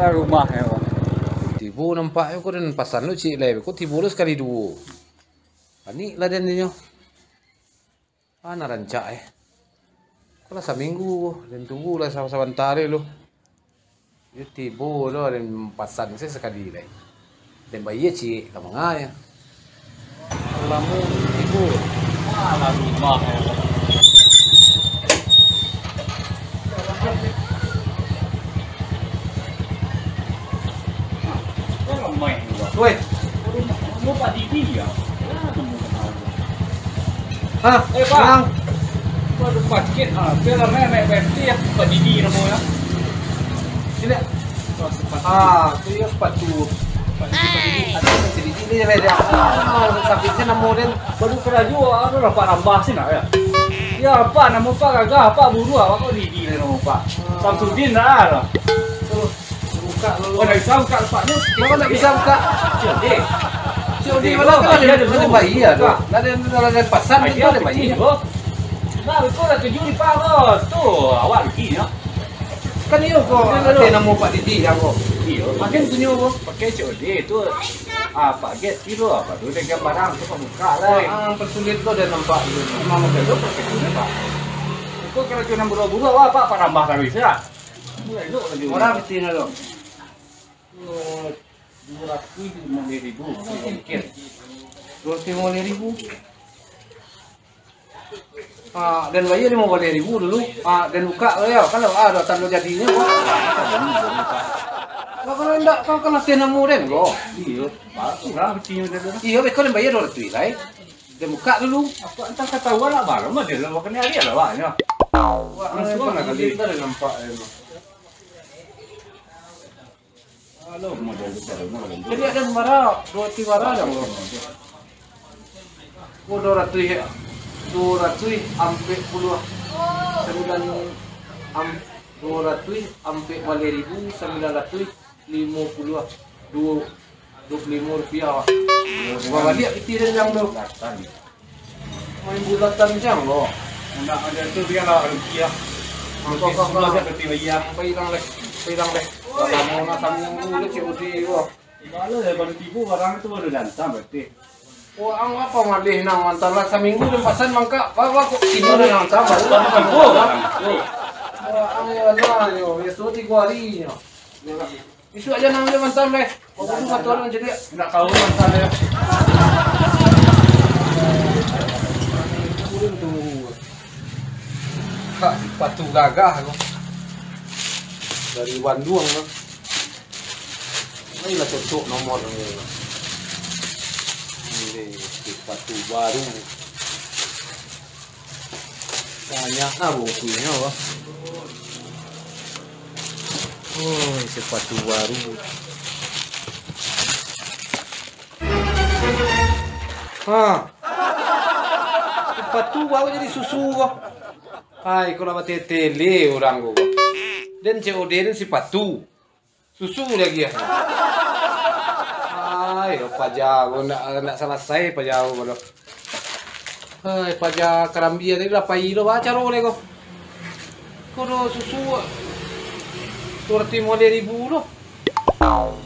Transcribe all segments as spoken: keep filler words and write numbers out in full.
Rumah yo. Tibo nampak yo, ko den pasan lo ciek lai, ko tibo lo sakali duo. Panik lah den nyo. Ah, nan rancak eh. Ko lah saminggu ko, den tunggu lah sa-, sabanta lai lo. Yo tibo lo, den pasan se sakali lai. Den bayia ciek ka manga yo. Lamo tibo. Alah, rumah, eh. Woi. Rumah, rumah Pak Didi, ya? Ya, rumah. Hah? Eh, Pak. Nang. Waduh, paket, ah, biar lah, naik, naik P F T ya, Pak Didi namo ya. Sini. Ah, tu ya sepatu. Sepatu Pak Didi. Ada Pak Didi ni, dia. Ah, sakit sih namo dia. Baru karajo, ah, tu lah Pak Rambah sih nak ya. Ya, Pak, namo Pak gagah, Pak buru, Pak kok Didi lah namo Pak. Samsudin dah lah. Terus. Buka dulu. Oh, ndak bisa buka tempatnyo. Kenapa ndak bisa buka? C O D. C O D. C O D, mana kan ada, ada bayia tu. Ndak ada, ndak ada pasan tu, ada bayia. Nah, itu dah tujuh di Pak, bos. Tu, awak rugi, ya. Kan iyo ko, ada namo Pak Didi, ya, ko. Iyo. Makin punyo, ko. Pakai C O D tu, ah, Pak Get kilo apa tu, dengan barang tu, Pak buka lah. Ah, persulit tu ada nampak tu. Memang ada tu, persulit, Pak. Itu karajo nan buru-buru, awak, Pak, Pak nambah tarus, ya. Urang pitih nyo tu. Duo ratuih limo baleh ribu, mungkin. Duo ratuih limo baleh ribu. Ah, den bayia limo baleh ribu dulu. Ah, den buka lo yo, kan lo, ah, ado tando jadinyo ko. Lah, kalau ndak, kalau kan latih namo den ko. Iyo, bagus lah pitinyo den tu. Iyo, beko den bayia duo ratuih lai. Den buka dulu. Apa entah katahuan lah, baru mah den lah, makanya ari lah awaknyo. Wah, langsung lah kali. Nampak, eh. Jadi ada bara, duo ratuih bara dah. Oh, duo ratuih, duo ratuih ampek puluah sambilan, am-, duo ratuih ampek baleh ribu sambilan ratuih limo puluah duo, duo puluah limo rupiah. Wah, baliak pitih dari yang tu. Main bulatan siang lo. Ndak ado tu, bialah rugi lah. Mangko kau lah seperti bayang. Bayang leh, bayang leh. Kalau mau nak saminggu dulu, cik Udi ko. Kalau dah baru tibo, barang tu baru datang berarti. Wah, ang apa malih nang mantap lah, saminggu dan pasan mangkak. Bawa kok tibo dan mantap, baru datang. Wah, ang ya lah, yo. Biasa tigo hari nyo. Isuak aja nang dia mantan deh. Kau dulu satu orang jadi. Nak tahu mantan dia. Turun tu. Kak, sepatu gagah tu. Dari Bandung tu. Ini lah cocok nomor ni. Ini sepatu baru. Banyak lah bukunyo, bah. Oh, sepatu baru. Ha. Sepatu baru jadi susu ko. Hai, ko lah batetele urang ko. Den C O D den sepatu. Susu lagi ah. Ai, paja ko ndak, ndak salasai paja ko doh. Ai, paja karambia tadi lah pai lo, ba caro le ko. Ko do susu duo ratuih limo baleh ribu lo.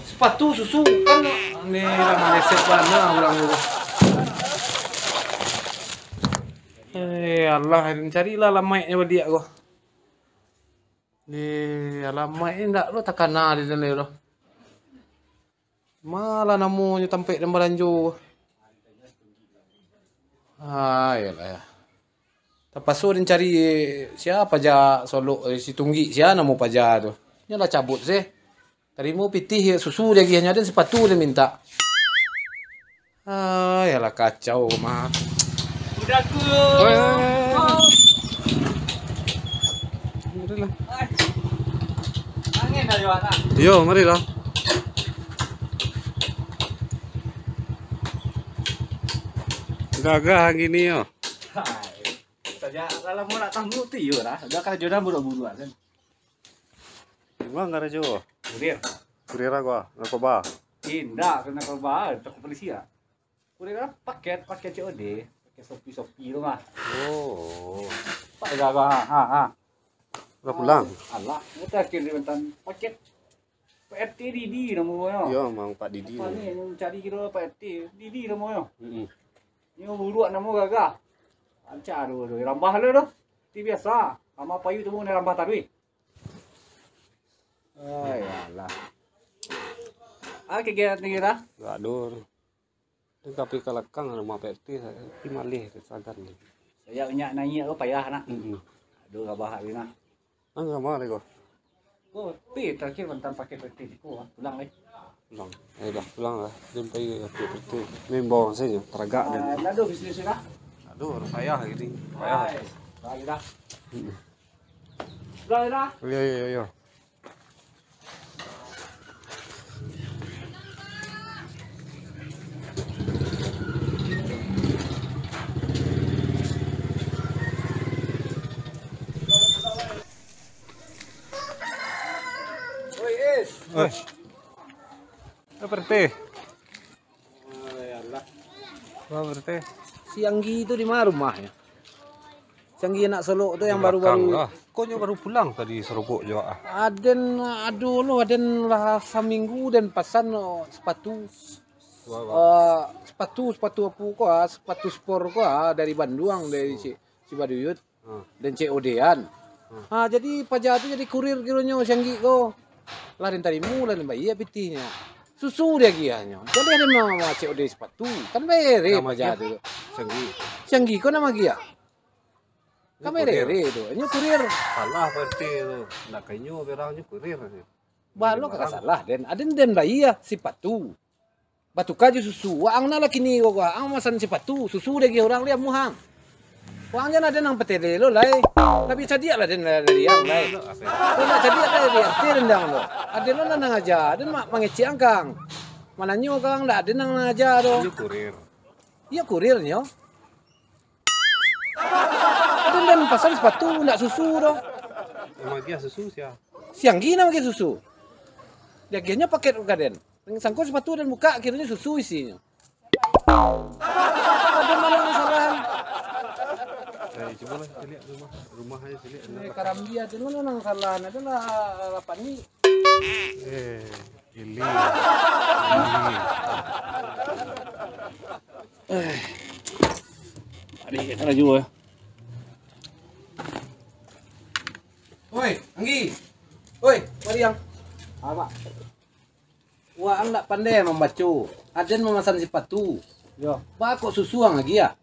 Sepatu susu kan ni lah maleset bana urang tu. Eh, alah, carilah alamaiknyo baliak ko. Di alamaik ni ndak lo takana di dalam lo. Malah namonyo tampek dan balanjo. Ah, iyolah ya. Tapaso den cari sia paja Solok, eh, si Tunggik, sia namo paja tu. Nyo lah cabut se. Tarimo pitih susu diagiahnyo, den sepatu den minta. Ah, yalah kacau mah. Udah ku. Weh. Marilah. Angin dah lewat lah. Yo, marilah. Gagah angin ni yo. Hai. Saja kalau mau nak tamu tu iyo lah. Dah karajo dah buru-buru kan. Di ma karajo? Kurir. Kurir apo? Narkoba? Indak, kena narkoba, takut polisi lah. Kurir lah paket, paket C O D. Paket Shopee, Shopee tu mah. Oh. Pak dah, ha, ha, ha. Udah pulang? Alah, ni terakhir di mantan paket. Pak R T Didi namonyo. Yo, mang Pak Didi. Apa ni yang cari kiro Pak R T? Didi namonyo. Mm-mm. Nyo buruak namo gagah. Lancar tu, tu. Rambah lo tu. Ti biasa. Sama payu tu pun rambah taruih. Ai, alah. Ah, kegiatan kita. Gaduh. Dia tapi kalakang rumah P T, tapi malih tu sagan ni. Saya nyak naiak tu payah nak. Mm-mm. Aduh, rabah ni nak. Ah, sama lah ko. Ko, pi terakhir mantan pakai P T ko, ah, pulang lai. Pulang. Eh, dah pulang lah. Dia pai pakai P T. Membawa saja, teragak dia. Ah, dah ada bisnis dah. Aduh, payah gini. Payah. Ai, dah, dah. Mm-mm. Pulang dah. Yo, yo, yo, yo. Oi, Is. Oi. Apa, Teh? Alah. Wah, berarti. Si Anggi tu di mana rumahnyo? Si Anggi anak Solok tu yang baru-baru. Lah. Kok nyo baru pulang tadi sarobok jo, ah? Aden, aduh lo, aden lah saminggu den pasan, oh, sepatu. Wah, wah. Eh, sepatu, sepatu apa ko, ah? Sepatu spor ko, ah, dari Bandung, dari Ci-, Cibaduyut. Hmm. Den C O D-an. Hmm. Ha, jadi paja tu jadi kurir kironyo si Anggi ko. Lah den tarimo, lah den bayia pitihnyo. Susu diagiahnyo. Jadi den ma-, ma-, C O D sepatu. Kan bareh paja tu. Si Anggi. Si Anggi ko nan maagiah. Kan bareh tu. Inyo kurir. Salah Pak R T tu. Ndak ka inyo barang, inyo kurir. Balo ka salah den. Aden den bayia sepatu. Batuka jo susu. Waang nak lah kini ko, waang masan sipatu, susu diagiah urang, lai amuah ang. Waang jan ado nan patele lo lai. Labiah cadiak lah den dari ang lai. Kok nak cadiak lai, di R T rendang lo. Ado lo nan aja, den ma-, mangecek ang kang. Mananyo kang, ndak ado nan aja do. Iyo kurir. Iyo kurirnyo. Ado nan pasan sipatu, ndak susu do. Yang magiah susu sia? Si Anggi nan magiah susu. Diagiahnyo paket ka den. Sangko sipatu den bukak, kironyo susu isinyo. Ado ma nan salah? Eh, cubolah caliak rumah, rumah aja caliak. Eh, karambia tu ma nan salah? Ado lah, lah panik. Eh, Ili. Ili. Eh. Ado kara juo, eh. Oi, Anggi. Oi, mari ang. Apo? Waang ndak pandai mambaco. Aden mamasan sipatu. Yo. Baa kok susu ang agiah?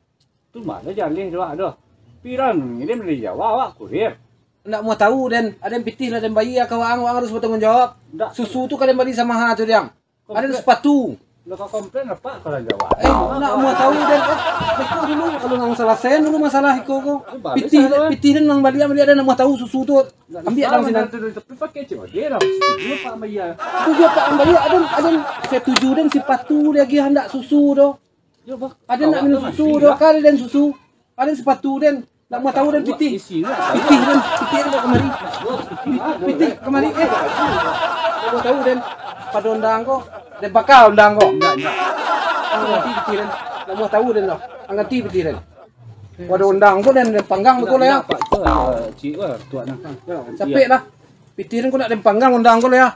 Tu mano jaleh tu, ah, doh. Piran ngirim dari Jawa, awak kurir. Ndak muah tahu, den. Aden pitih lah den bayia ka waang, waang harus batanggung jawab. Ndak. Susu tu ka den bali samaha tu, diang. Aden sipatu. Lah ka komplain apak ka urang Jawa? Eh, ndak muah tahu, den. Eh, iko dulu, kalau nang salasaian dulu masalah iko ko. Pitih, pitih den nang bali, bali aden ndak muah tahu susu tu. Ambiak dalam sinan. Tapi pakai cek aja lah. Setuju apak ambiak. Setuju apak ambiak. Aden, aden setuju den sipatu diagiah, ndak susu doh. Aden ndak minum susu doh, kali den susu. Aden sipatu den. Ndak muah tahu den pitih. Pitih den, pitih den kamari. Pitih kamari, eh. Ndak muah tahu den. Pado ondang ko, den baka ondang ko. Ang ganti pitih den. Ndak muah tahu den doh. Ang ganti pitih den. Pado ondang ko den, den panggang batua lah yo. Capek lah. Pitih den ko ndak den panggang ondang ko lah yo.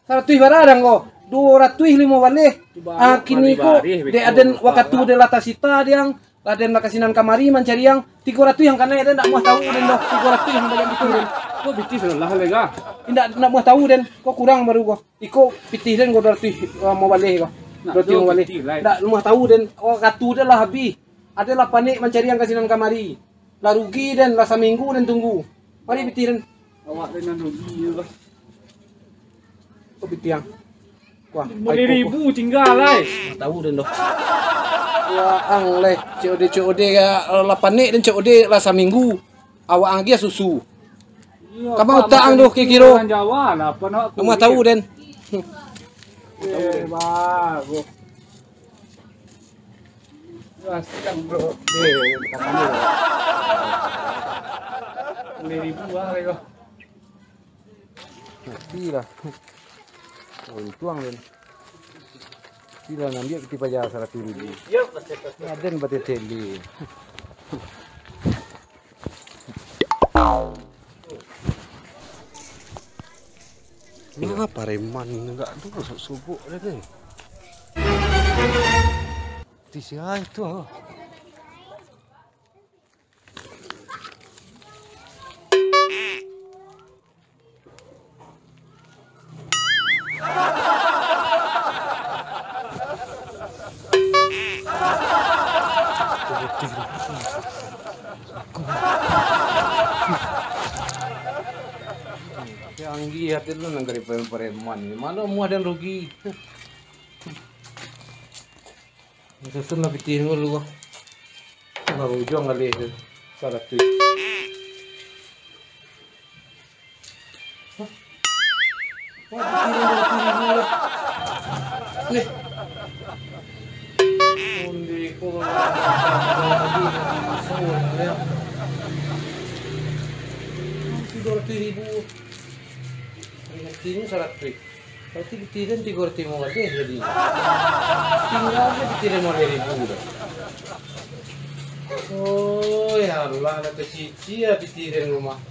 Saratuih bara dang ko, duo ratuih limo baleh. Ah, kini ko, dek aden wakatu den lah tasita diang, lah den lah ka sinan kamari mancari ang, tigo ratuih ang kanai, den ndak muah tahu den doh, tigo ratuih ang baliak pitih den. Ko pitih salah lai ka? Indak, ndak muah tahu den, ko kurang baru ko. Iko pitih den ko duo ratuih, ah, limo baleh ko. Duo ratuih limo baleh. Ndak muah tahu den, wakatu den lah habih. Aden lah panik mancari ang ka sinan kamari. Lah rugi den, lah saminggu den tunggu. Mari pitih den. Awak den nan rugi je lah. Ko pitih ang. Wah, limo baleh ribu tingga lai. Ndak tahu den doh. Wah, ang lai. C O D, C O D ka, lah panik den C O D lah saminggu. Awak ang agiah susu. Iyo, ka ma utak ang doh kiro-kiro. Urang Jawa lah, apo nak. Ndak muah tahu den. Eh, bagus. Wah, siang, bro. Eh, tangan dia. Limo ribu ah, bro. Mati lah. Untuang den. Sila ngambiak pitih paja saratuih ribu. Aden bateteli. Nah, pareman ni agak tu sobok dah ni. Ti sia itu. Canggih hati lu nan dari preman-preman. Mano muah dan rugi. Susun lah pitih dulu. Nah, ujuang kali tu. Saratuih. Hah? Wah, pitih ni dua puluh ribu lah. Nih. Undi ko lagi masuk ya. Dua ratus ribu. Ingat ini saratuih. Berarti pitih den tigo ratus limo baleh jadi. Tingga se pitih den limo baleh ribu dah. Oi, alah, lah tacicik lah pitih den rumah.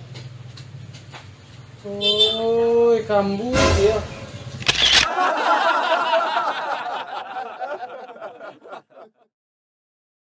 Oi, kambuik yo.